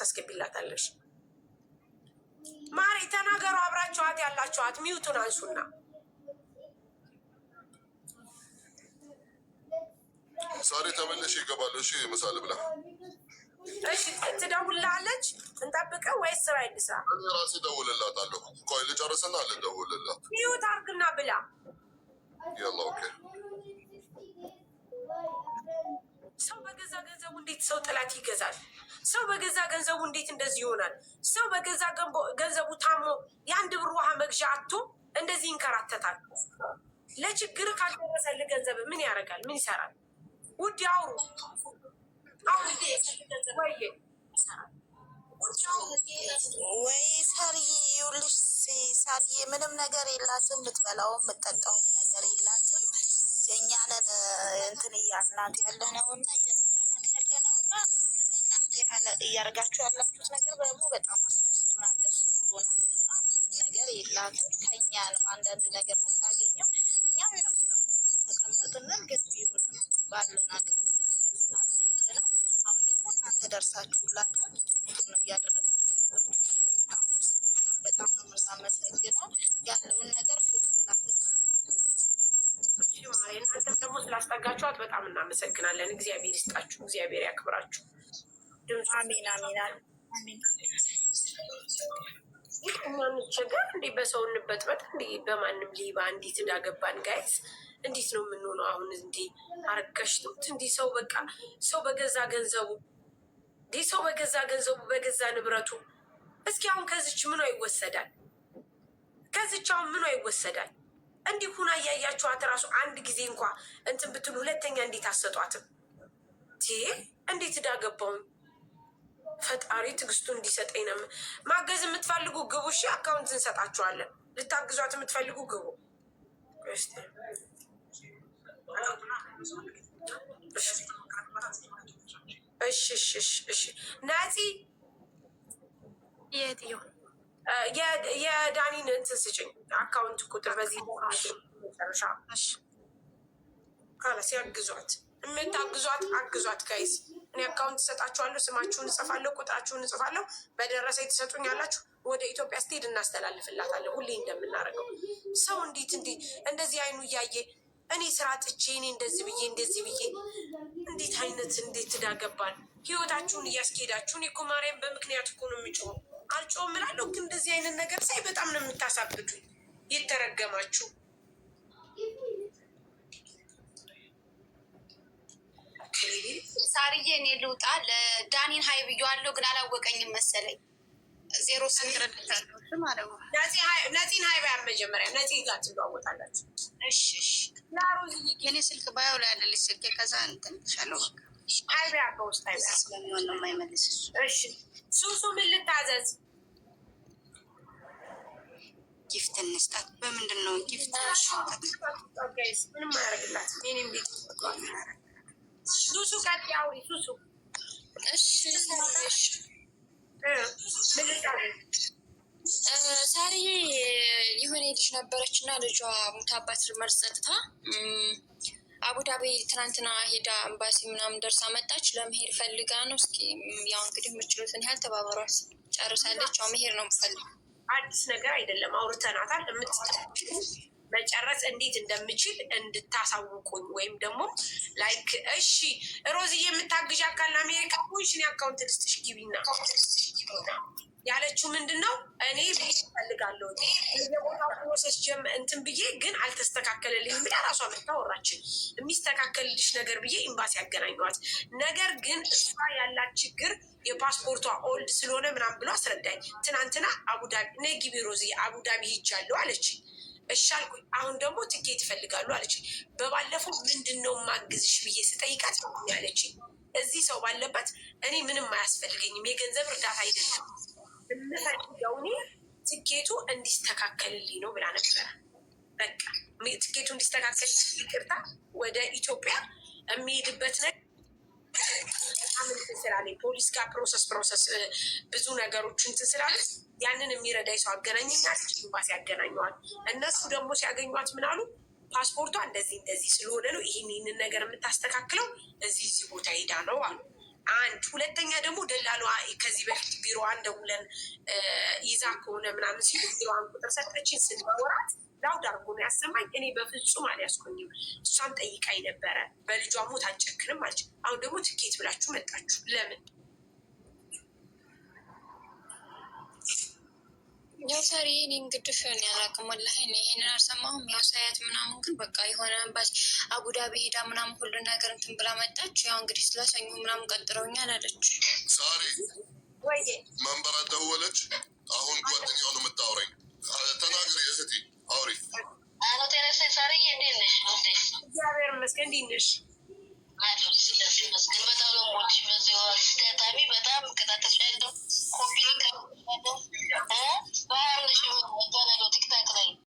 ታስገቢላታለሽ። ማሬ ተናገሩ። አብራችኋት ያላችኋት mute ኡን አንሱና ሳሪ ተመልሼ ይገባሉ። እሺ ምሳ ልብላ። እሺ ትደውልልሃለች። እንጠብቀው ወይስ ስራ ይልስራ? እኔ ራሴ እደውልላታለሁ። ቆይ ልጨርስና ልደውልላት። Mute አርግና ብላ። يلا okay። ሰው በገዛ ገንዘቡ እንዴት ሰው ጥላት ይገዛል? ሰው በገዛ ገንዘቡ እንዴት እንደዚህ ይሆናል? ሰው በገዛ ገንዘቡ ታሞ የአንድ ብር ውሃ መግዣ አጥቶ እንደዚህ ይንከራተታል። ለችግር ካልደረሰልህ ገንዘብ ምን ያደርጋል? ምን ይሰራል? ውድ አውሩ ወይ ወይ ሳርዬ፣ ይኸውልሽ ሳርዬ ምንም ነገር የላትም፣ የምትበላውም የምትጠጣውም ነገር የላትም። የእኛንን እንትን እያልናት ያለ ነውና እየረዳናት ያለ ነውና እናንተ እያደረጋችሁ ያላችሁት ነገር ደግሞ በጣም አስደስቶናል፣ ደስ ብሎናል። በጣም ምንም ነገር የላትም፣ ከኛ ነው አንዳንድ ነገር የምታገኘው። እኛም ያው ስራ ተቀመጥንን፣ ግን ቢሆንም ባለን አቅም እያገዝናት ያለ ነው። አሁን ደግሞ እናንተ ደርሳችሁላታል። እንትን ነው እያደረጋችሁ ያላችሁት ነገር በጣም ደስ ብሎናል። በጣም ነው የምናመሰግነው። ያለውን ነገር ፍቱላት እናንተ። እናንተም ደግሞ ስላስጠጋችኋት በጣም እናመሰግናለን። እግዚአብሔር ይስጣችሁ፣ እግዚአብሔር ያክብራችሁ። አሜን አሜን አሜን። እኛ እንቸገር እንዴ? በሰው እንበጥበጥ እንዴ? በማንም ሌባ እንዴት እንዳገባን guys፣ እንዴት ነው የምንሆነው? አሁን እንዲ አረገሽቱት እንዲህ ሰው በቃ ሰው በገዛ ገንዘቡ እንዲህ ሰው በገዛ ገንዘቡ በገዛ ንብረቱ። እስኪ አሁን ከዚች ምኗ ይወሰዳል? ከዚች አሁን ምኗ ይወሰዳል? እንዲህ ሁና እያያችኋት እራሱ አንድ ጊዜ እንኳ እንትን ብትሉ ሁለተኛ እንዴት አሰጧትም? እንዴት እዳገባውኝ ፈጣሪ ትዕግስቱ እንዲሰጠኝ ነው። ማገዝ የምትፈልጉ ግቡ። እሺ account እንሰጣችኋለን። ልታግዟት የምትፈልጉ ግቡ። እሺ እሺ እሺ። ናፂ የዳኒን እንትን ስጭኝ account ቁጥር በዚህ መጨረሻ خلاص ያግዟት፣ የምታግዟት አግዟት። Guys እኔ account እሰጣችኋለሁ፣ ስማችሁን እጽፋለሁ፣ ቁጥራችሁን እጽፋለሁ። በደረሰኝ ትሰጡኛላችሁ። ወደ ኢትዮጵያ ስትሄድ እናስተላልፍላታለን፣ ሁሌ እንደምናደርገው። ሰው እንዴት እንዴ እንደዚህ አይኑ እያየ እኔ ስራ ጥቼ እኔ እንደዚህ ብዬ እንደዚህ ብዬ እንዴት አይነት እንዴት ትዳገባል? ህይወታችሁን እያስኬዳችሁ። እኔ እኮ ማርያም በምክንያት እኮ ነው የምጮኸው። አልጮህም እላለሁ፣ ግን እንደዚህ አይነት ነገር ሳይ በጣም ነው የምታሳብዱኝ። የተረገማችሁ ሳርዬ እኔ ልውጣ። ዳኒን hi ብዬዋለሁ፣ ግን አላወቀኝም መሰለኝ። 08 ነፂን hi በያት መጀመሪያ ነፂ ጋር ትለዋወጣላችሁ። እሺ እሺ። የኔ ስልክ bio ላይ ያለልሽ ስልክ ከዛ እንትን እልሻለሁ። በቃ Hi በያት በውስጥ hi በያት ስለሚሆን ነው የማይመልስ እሱ። እሺ ሱሱ ምን ልታዘዝ? Gift እንስጣት። በምንድን ነው gift? ምንም አያደርግላት። እኔም ቤት ሱሱ ቀጥ አውሪ ሱሱ። እሺ ምን ልታዘዝ? ሳርዬ የሆነ ልጅ ነበረች እና ልጇ ሙታባት መርዝ ጠጥታ አቡዳቢ ትናንትና ሄዳ ኤምባሲ ምናምን ደርሳ መጣች። ለመሄድ ፈልጋ ነው። እስኪ ያው እንግዲህ የምችሉትን ያህል ተባበሯት። ጨርሳለች። ያው መሄድ ነው የምፈልግ። አዲስ ነገር አይደለም፣ አውርተናታል። መጨረስ እንዴት እንደምችል እንድታሳውቁኝ ወይም ደግሞ like እሺ፣ ሮዝዬ የምታግዥ አካል አሜሪካ ሆንሽ እኔ account ልስጥሽ ግቢና ያለችው ምንድን ነው? እኔ ቤት እፈልጋለሁ የቦታው process እንትን ብዬ ግን አልተስተካከለልኝም ብላ ራሷ መታ ወራችን። የሚስተካከልልሽ ነገር ብዬ ኤምባሲ ያገናኘዋት። ነገር ግን እሷ ያላት ችግር የፓስፖርቷ old ስለሆነ ምናምን ብሎ አስረዳኝ። ትናንትና አቡዳቢ ነይ ግቢ ሮዝዬ አቡዳቢ ሂጃለሁ አለችኝ። እሺ አልኩኝ። አሁን ደግሞ ትኬት ይፈልጋሉ አለችኝ። በባለፈው ምንድን ነው ማግዝሽ ብዬ ስጠይቃት አለችኝ፣ እዚህ ሰው ባለበት እኔ ምንም አያስፈልገኝም፣ የገንዘብ እርዳታ አይደለም የምፈልገው እኔ ትኬቱ እንዲስተካከልልኝ ነው ብላ ነበረ። በቃ ትኬቱ እንዲስተካከል ይቅርታ፣ ወደ ኢትዮጵያ የሚሄድበት ነገር በጣም እንትን ስላለኝ ፖሊስ ጋር process ብዙ ነገሮች እንትን ስላለ ያንን የሚረዳኝ ሰው አገናኘኛል። ኤምባሲ ያገናኘዋል። እነሱ ደግሞ ሲያገኟት ምን አሉ? ፓስፖርቷ እንደዚህ እንደዚህ ስለሆነ ነው ይህን ይህንን ነገር የምታስተካክለው እዚህ እዚህ ቦታ ሄዳ ነው አሉ። አንድ ሁለተኛ ደግሞ ደላሏ ከዚህ በፊት ቢሮዋን ደውለን ይዛ ከሆነ ምናምን ሲሉ ቢሮዋን ቁጥር ሰጠችን። ስናወራት loud አድርጎ ነው ያሰማኝ። እኔ በፍጹም አልያዝኩኝም። እሷም ጠይቃኝ ነበረ። በልጇ ሞት አልጨክንም አለች። አሁን ደግሞ ትኬት ብላችሁ መጣችሁ። ለምን? ያው ሳሪ እኔ እንግዲህ እኔ አላውቅም ወላሂ እኔ ይሄንን አልሰማሁም። ያው ሳያት ምናምን ግን በቃ የሆነ ኤምባሲ አቡዳቢ ሄዳ ምናምን ሁሉን ነገር እንትን ብላ መጣች። ያው እንግዲህ ስለሰኞ ምናምን ቀጥረውኛል አለች። ሳሪ ወይ መንበራ ደወለች። አሁን ጓደኛው ነው የምታወራኝ። ተናግሪ እህቴ አውሪ። አሎ ጤና ይስጥልኝ ሳርዬ፣ እንዴት ነሽ? እግዚአብሔር ይመስገን። እንዴት ነሽ? አለሁ እግዚአብሔር ይመስገን። በጣም ነው የምወድሽ። በዚሁ አጋጣሚ በጣም እከታተልሻለሁ። copy link ባህር ነሽ እባላለሁ TikTok ላይ።